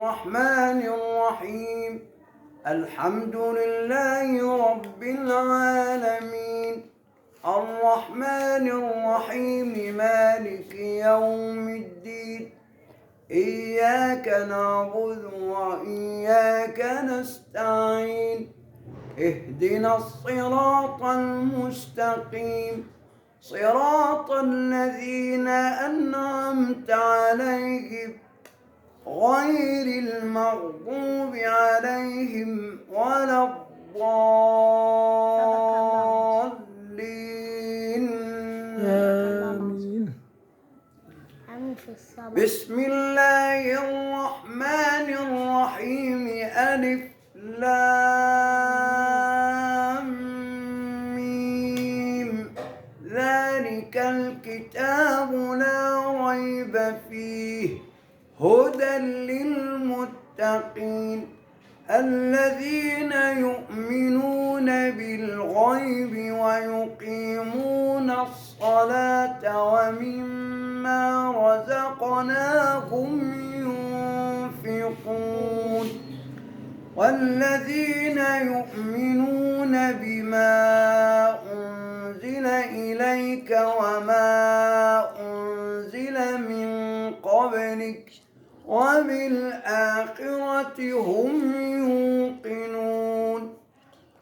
الرحمن الرحيم. الحمد لله رب العالمين، الرحمن الرحيم، مالك يوم الدين. إياك نعبد وإياك نستعين. اهدنا الصراط المستقيم، صراط الذين أنعمت عليهم غير المغضوب عليهم ولا الضالين. آمين. بسم الله الرحمن الرحيم. ألف لام ميم. ذلك الكتاب لا ريب فيه هدى للمتقين الذين يؤمنون بالغيب ويقيمون الصلاة ومما رزقناهم ينفقون والذين يؤمنون بما أنزل إليك وما أنزل من قبلك وبالآخرة هم يوقنون.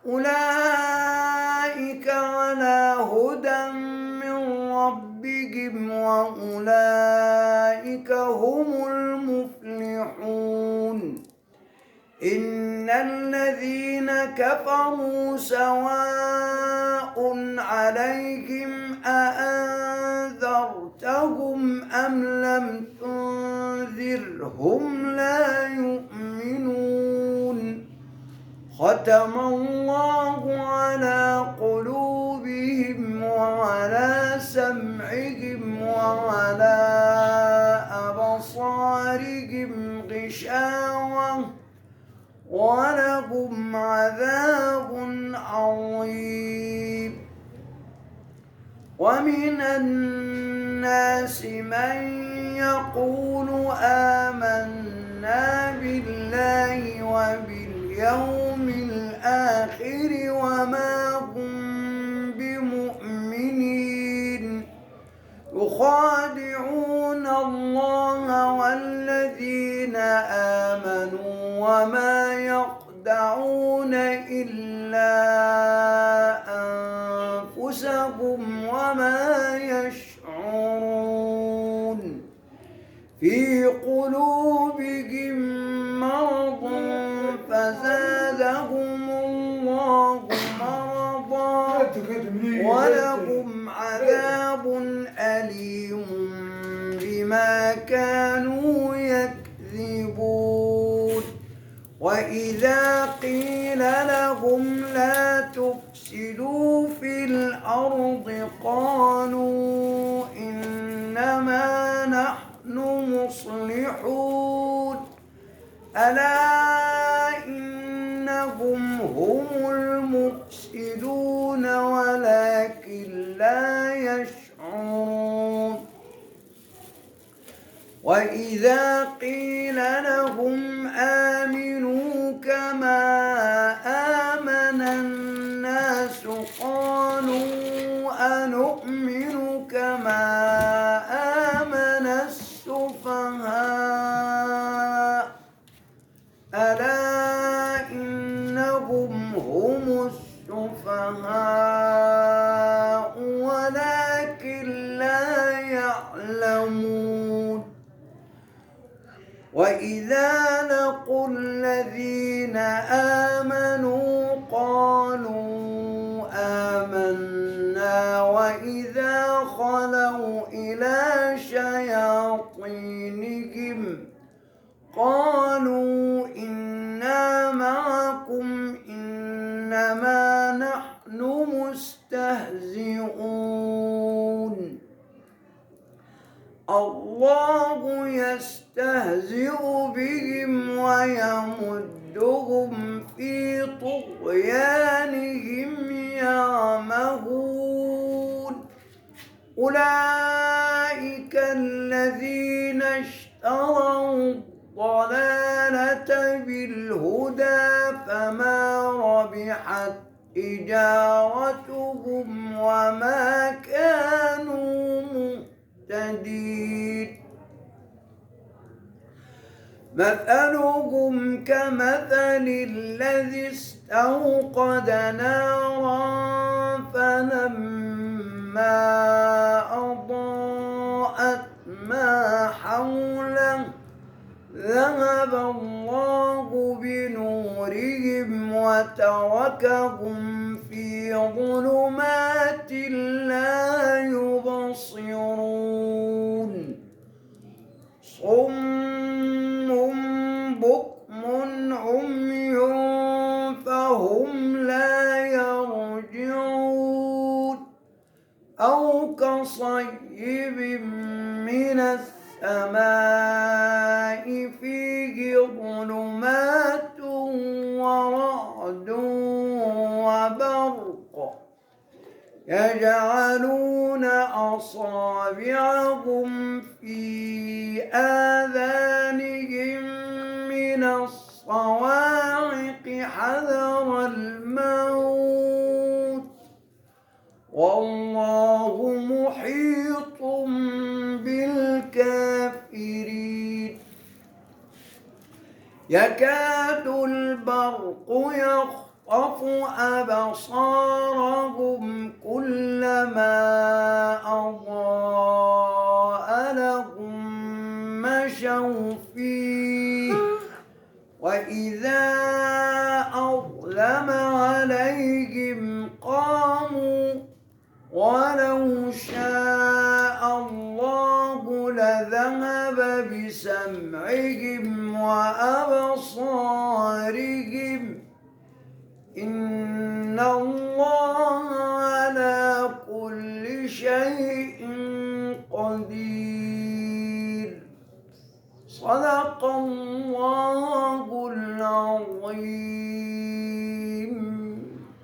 أولئك على هدى من ربهم وأولئك هم المفلحون. إن الذين كفروا سواء عليهم أأنذرتهم أم لم تنذرهم لا يؤمنون. ختم الله على قلوبهم وعلى سمعهم وعلى أبصارهم غشاوة ولهم عذاب عظيم. ومن الناس من يقول آمنا بالله وباليوم الآخر وما هم بمؤمنين يخادعون الله والذين آمنوا وما يخدعون إلا أنفسهم وما يشعرون. في قلوبهم مرض فزادهم الله مرضا ولهم عذاب أليم بما كانوا يكذبون. وإذا قيل لهم لا تفسدوا في الأرض قالوا إنما نحن مصلحون ألا إنهم هم المفسدون ولكن لا يشعرون. وإذا قيل لهم آمنوا كما آمن الناس قالوا أنؤمن كما آمن السفهاء ألا إنهم هم السفهاء ولكن لا يعلمون. وإذا لقوا الذين آمنوا قالوا آمنا وإذا خلوا إلى شياطينهم قالوا إنا معكم إنما نحن مستهزئون. الله يستهزئ بهم ويمدهم في طغيانهم يعمهون. أولئك الذين اشتروا الضلالة المرسلة بالهدى فما ربحت تجارتهم وما كانوا مهتدين مثلهم كمثل الذي استوقد نارا فلما أضاءت ما حوله ذهب الله بنورهم وتركهم في ظلمات لا يبصرون صم بكم عمي فهم لا يرجعون أو كصيب من السماء فيه ظلمات ورعد وبرق يجعلون أصابعهم في آذانهم من الصواعق حذر الموت والله محيط بالكافرين يكاد البرق يخطف أبصارهم كلما أضاء لهم مشوا فيه وإذا أظلم عليهم قاموا ولو شاء الله لذهب بسمعهم وأبصارهم إن الله على كل شيء قدير صدق الله